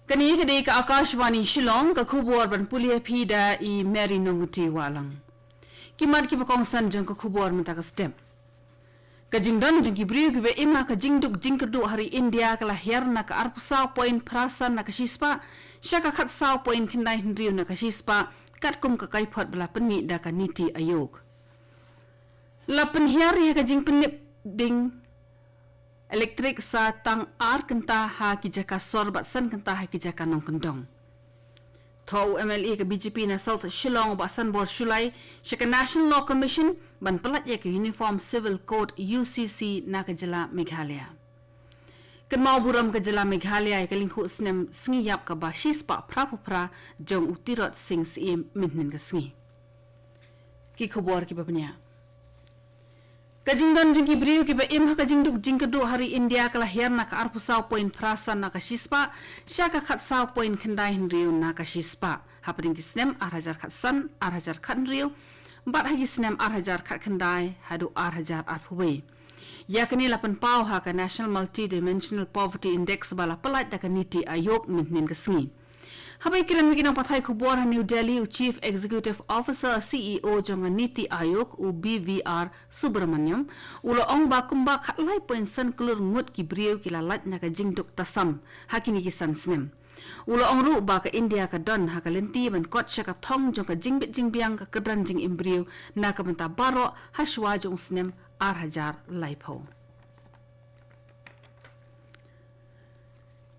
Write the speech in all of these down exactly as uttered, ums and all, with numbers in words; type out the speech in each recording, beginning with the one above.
Kane ka dei ka Akashvani Shillong, ka khubor ban pule ïa phi da i Mary Nongti Wahlang. Ki mat kiba kongsan jong ka khubor mynta ka step. Ka jingdon jong ki briew kiba im ha ka jingduk jingkyrduh ha ri India ka la hiar na ka arphew saw point phra san na ka shispah sha ka khatsaw point khyndai hynriew na ka shispah, katkum ka kaiphod ba la pynmih da ka NITI Aayog. La pynhiar ïa ka jingpynlip ding elektrik sa tang ar kynta ha ki jaka sor bad san kynta ha ki jaka nongkyndong. Thoh u MLA ka BJP na South Shillong u Bah Sanbor Shullai sha ka National Law Commission ban pyllait ïa ka Uniform Civil Code, UCC, na ka jylla Meghalaya. Kynmaw burom ka jylla Meghalaya ïa ka lyngkhuh snem sngi ïap kaba shispah phraphew phra jong u Tirot Sing Syiem mynhynnin ka sngi. Ki khubor kiba bniah. Ka jingdon jong ki briew kiba im ha ka jingduk jingkyrduh ha ri India ka la hiar na ka arphew saw point phra san na ka shispah sha ka khatsaw point khyndai hynriew na ka shispah hapdeng ki snem ar hajar khatsan, ar hajar khathynriew bad ha ki snem ar hajar khatkhyndai haduh ar hajar arphew wei. Ïa kane la pynpaw ha ka National Multidimensional Poverty Index ba la pyllait da ka NITI Aayog mynhynnin ka sngi. Haba ïakren bad ki nongpathai khubor ha New Delhi, u Chief Executive Officer, CEO, jong ka NITI Aayog, u B V R Subramaniam, u la ong ba kumba khatlai point san klur ngut ki briew ki la lait na ka jingduk tasam ha kine ki san snem. U la ong ruh ba ka India ka don ha ka lynti ban kot sha ka thong jong ka jingbit jingbiang ka kyrdan jingim briew na ka bynta baroh hashwa jong u snem ar hajar laiphew.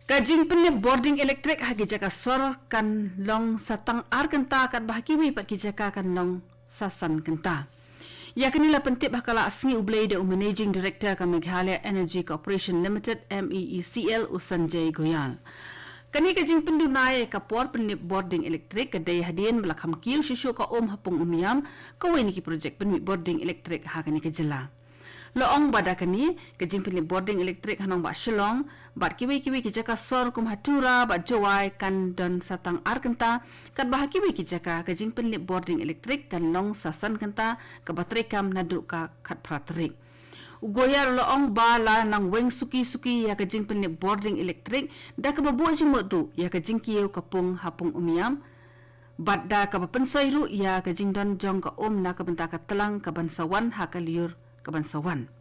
Ka jingpynlip bording elektrik ha ki jaka sor kan long sa tang ar kynta katba ha kiwei pat ki jaka kan long sa san kynta. Ïa kane la pyntip ha ka la sngi U Blei da u Managing Director ka Meghalaya Energy Corporation Limited, MEECL, u Sanjay Goyal. Kane ka jingpynduna ïa ka por pynlip bording elektrik ka dei hadien ba la kham kiew shuh shuh ka um ha Pung Umiam, kawei na ki projek pynlip bording elektrik ha kane ka jylla. La ong ba da kane ka jingpynlip bording elektrik ha nongbah Shillong bad kiwei kiwei ki jaka sor kum ha Tura bad Jowai kan don sa tang ar kynta, katba ha kiwei ki jaka ka jingpynlip bording elektrik kan long sa san kynta, kaba treikam naduh ka khatphra tarik. U Goyal u la ong ba la nang weng suki suki ïa ka jingpynlip bording elektrik da kaba buh jingmut ruh ïa ka jingkiew ka pung ha Pung Umiam bad da kaba pynsoi ruh ïa ka jingdon jong ka um na ka bynta ka tlang kaban sa wan ha ka lyiur kaban sa wan.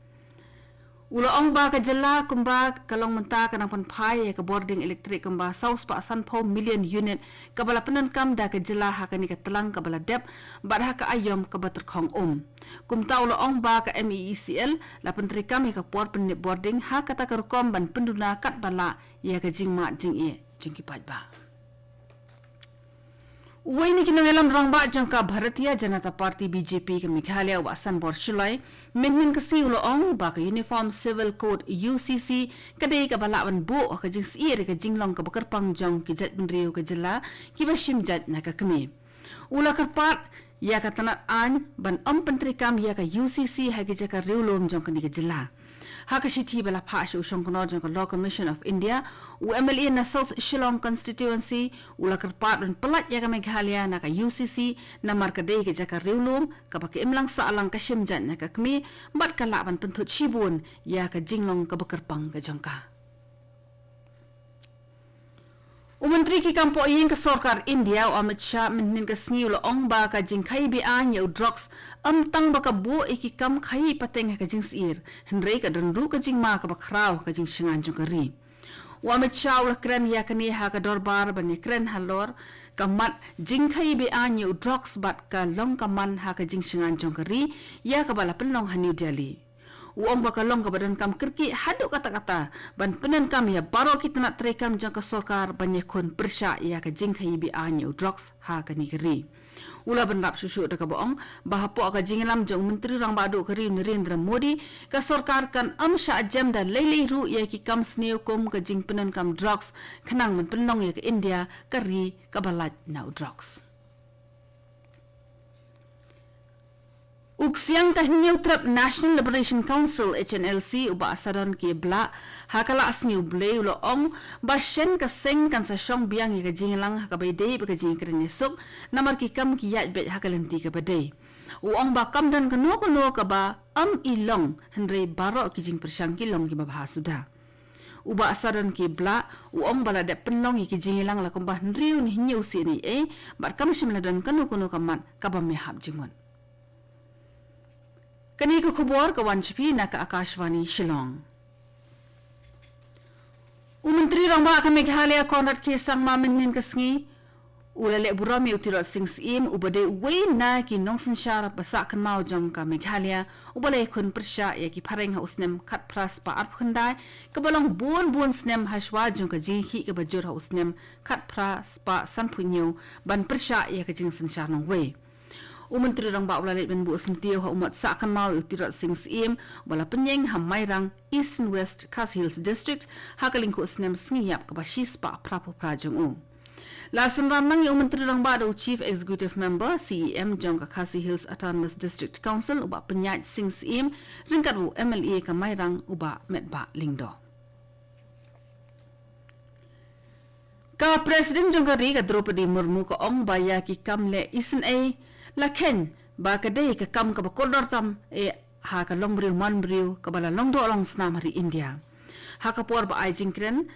U la ong ba ka jylla kumba ka long mynta ka nang pynphai ïa ka bording elektrik kumba saw spah sanphew million unit kaba la pyndonkam da ka jylla ha kane ka tlang kaba la dep bad ha ka aïom kaba tyrkhong um. Kumta u la ong ba ka MEECL la pyntreikam ïa ka por pynlip bording ha kata ka rukom ban pynduna katba lah ïa ka jingmad jingeh jong ki paidbah. Uwei na ki nongïalam rangbah jong ka Bharatiya Janata Party, BJP, ka Meghalaya, u Bah Sanbor Shullai, mynhynnin ka sngi u la ong ba ka Uniform Civil Code, UCC, ka dei kaba lah ban buh ka jingsyier ïa ka jinglong kaba kyrpang jong ki jaitbynriew ka jylla kiba shim jait na ka kmie. U la kyrpad ïa ka tnat aiñ ban ym pyntreikam ïa ka UCC ha ki jaka riewlum jong kane ka jylla. Ha ka shithi ba la phah sha u shongknor jong ka Law Commission of India, u MLA na South Shillong Constituency u la kyrpad ban pyllait ïa ka Meghalaya na ka UCC namar ka dei ka jaka riewlum kaba ka imlang sahlang ka shim jait na ka kmie bad ka lah ban pynthut shibun ïa ka jinglong kaba kyrpang ka jong ka. U Myntri ki kam pohïing ka Sorkar India, u Amit Shah, mynhynnin ka sngi u la ong ba ka jingkhaii be-aiñ ïa u drugs ym tang ba ka buh ïa ki kam khaii pateng ha ka jingsyier, hynrei ka don ruh ka jingma kaba khraw ha ka jingshngaiñ jong ka ri. U Amit Shah u la kren ïa kane ha ka dorbar ban ïakren halor ka mat jingkhaii be-aiñ ïa u drugs bad ka long ka man ha ka jingshngaiñ jong ka ri ïa kaba la pynlong ha New Delhi. U ong ba ka long kaba donkam kyrkieh haduh katta katta ban pyndonkam ïa baroh ki tnat treikam jong ka sorkar ban ïakhun pyrshah ïa ka jingkhaii be-aiñ ïa u drugs ha kane ka ri. U la bynrap shuh shuh da kaba ong ba hapoh ka jingïalam jong u Myntri Rangbah Duh ka ri u Narendra Modi, ka sorkar kan ym shah jem da lei lei ruh ïa ki kam sniew kum ka jingpyndonkam drugs khnang ban pynlong ïa ka India ka ri kaba lait na u drugs. U Ksiang ka Hynñiewtrep National Liberation Council, HNLC, u Bah Sadon K. Blah, ha ka la sngi U Blei u la ong ba shen ka seng kan sa shong biang ïa ka jingïalang ha kaba ïadei bad ka jingïakren ïasuk namar ki kam ki ïaid beit ha ka lynti kaba dei. U ong ba kam don kano kano kaba ym i long, hynrei baroh ki jingpyrshang ki long kiba bha suda. u Bah Sadon K Blah, u ong ba la dep pynlong ïa ki jingïalang la kumba hynriew ne hynñiew sien ei ei, bad kam shym la don kano kano ka mat kaba me hap jingmut. Kane ka khubor ka wan sha phi na ka Akashvani Shillong. U Myntri Rangbah ka Meghalaya Conrad K Sangma mynhynnin ka sngi u la leh burom ïa u Tirot Sing Syiem uba dei uwei na ki nongsynshar ba sah kynmaw jong ka Meghalaya, uba la ïakhun pyrshah ïa ki phareng ha u snem khatphra spah arphew khyndai, kaba long bun bun snem hashwa jong ka jingïakhih kaba jur ha u snem khatphra spah sanphew hynñiew ban pyrshah ïa ka jingsynshar nongwei. U Myntri Rangbah u la leit ban buh syntiew ha u mot sah kynmaw ïa u Tirot Sing Syiem, ba la pynïeng ha Mairang, Eastern West Khasi Hills District, ha ka lyngkhuh snem sngi ïap kaba shispah phraphew phra jong u. La synran lang ïa u Myntri Rangbah da u Chief Executive Member, C E M, jong ka Khasi Hills Autonomous District Council, u Bah Pynïaid Sing Syiem, ryngkat u M L A ka Mairang, u Bah Metbah Lyngdoh. Ka President jong ka ri ka Droupadi Murmu ka ong ba ïa ki kam leh isynei la kheiñ ba ka dei ka kam kaba kordor tam eh ha ka longbriew manbriew kaba la long doh long snam ha ri India. Ha ka por ba ai jingkren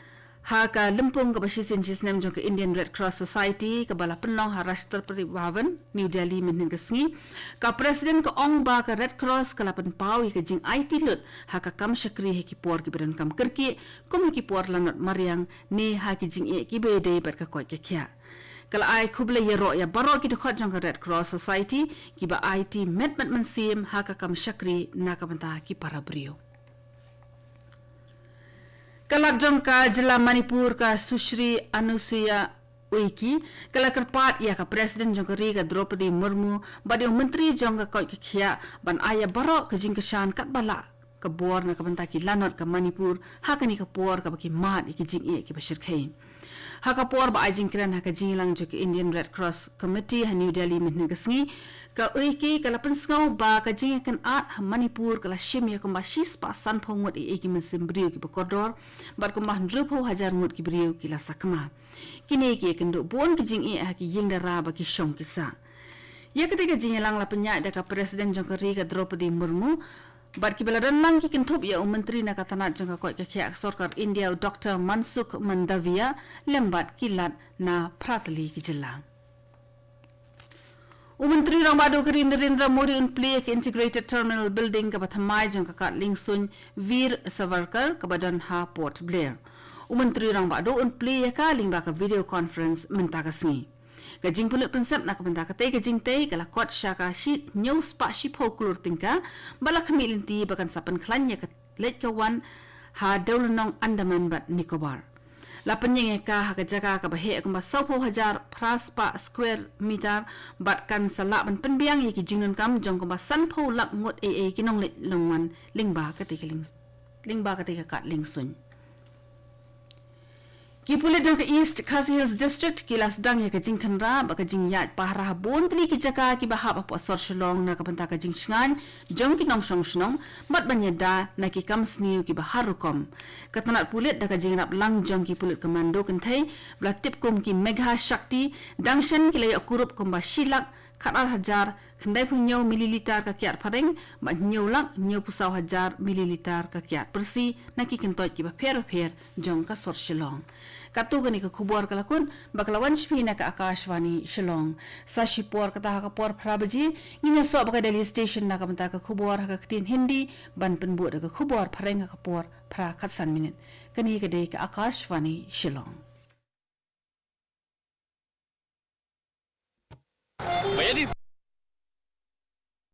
ha ka lympung kaba shisien shisnem jong ka Indian Red Cross Society kaba la pynlong ha Rashtrapati Bhavan, New Delhi, mynhynnin ka sngi, ka President ka ong ba ka Red Cross ka la pynpaw ïa ka jingaiti lut ha ka kam shakri ha ki por kiba donkam kyrkieh, kum ha ki por lanot mariang ne ha ki jingeh kiba ïadei bad ka koit ka khiah. Ka la ai khublei ïaroh ïa baroh ki dkhot jong ka Red Cross Society kiba aiti met met mynsiem ha ka kam shakri na ka bynta ki para briew. Ka Lat jong ka jylla Manipur ka Sushri Anusuiya Uikey ka la kyrpad ïa ka President jong ka ri ka Droupadi Murmu bad ïa u Myntri jong ka koit ka khiah ban ai ïa baroh ka jingkyrshan katba lah ka bor na ka bynta ki lanot ka Manipur ha kane ka por kaba ki mad ïa ki jingeh kiba shyrkhei. Ha ka por ba ai jingkren ha ka jingïalang jong ka Indian Red Cross Committee ha New Delhi mynhynnin ka sngi, ka Uikey ka la pynsngew ba ka jingïakynad ha Manipur ka la shim ïa kumba shispah sanphew ngut ei ei ki mynsiem briew kiba kordor bad kumba hynriewphew hajar ngut ki briew ki la sakma. Kine ki ïakynduh bun ki jingeh ha ki ïing dara ba ki shong ki sah. Ïa katei ka jingïalang la pynïaid da ka President jong ka ri ka Droupadi Murmu bad kiba la don lang ki kynthup ïa u Myntri na ka tnat jong ka koit ka khiah ka sorkar India, u Doctor Mansukh Mandaviya, lem bad ki Lat na phra tylli ki jylla. U Myntri Rangbah Duh ka ri Narendra Modi un plie ïa ka Integrated Terminal Building kaba thymmai jong ka kad liengsuiñ Veer Savarkar kaba don ha Port Blair. U Myntri Rangbah Duh un plie ïa ka lyngba ka video conference mynta ka sngi. Ka jingpynlut pynsep na ka bynta katei ka jingtei ka la kot sha ka shi hynñiew spah shiphew klur tyngka, ba la khmih lynti ba kan sa pynkhlaiñ ïa ka leit ka wan ha dewlynnong Andaman bad Nicobar. La pynïeng ïa ka ha ka jaka kaba heh kumba sawphew hajar phra spah square meter bad kan sa lah ban pynbiang ïa ki jingdonkam jong kumba sanphew lak ngut ei ei ki nongleit nongwan lyngba katei ka lieng, lyngba katei ka kad liengsuiñ. Ki pulit jong ka East Khasi Hills District ki la sdang ïa ka jingkhynra bad ka jingïaid pahara ha bun tylli ki jaka kiba hap hapoh sor Shillong na ka bynta ka jingshngaiñ jong ki nongshong shnong bad ban ïada na ki kam sniew kiba har rukom. Ka tnat pulit da ka jingrap lang jong ki pulit commando kynthei ba la tip kum ki Megha Shakti dang shen ki la ïoh kurup kumba shi lak khatar hajar khyndai phew hynñiew milliliter ka kiad phareng bad hynñiew lak hynñiew phew saw hajar milliliter ka kiad pyrsi na ki kyntoit kiba pher bapher jong ka sor Shillong. Katto katne ka khubor ka la kut ba ka la wan sha phi na ka Akashvani Shillong. Sa shipor kata ha ka por phra baje ngin ïasoh bad ka Delhi Station na ka bynta ka khubor ha ka ktien Hindi ban pynbud da ka khubor phareng ha ka por phra khatsan minit. Kane ka dei ka Akashvani Shillong.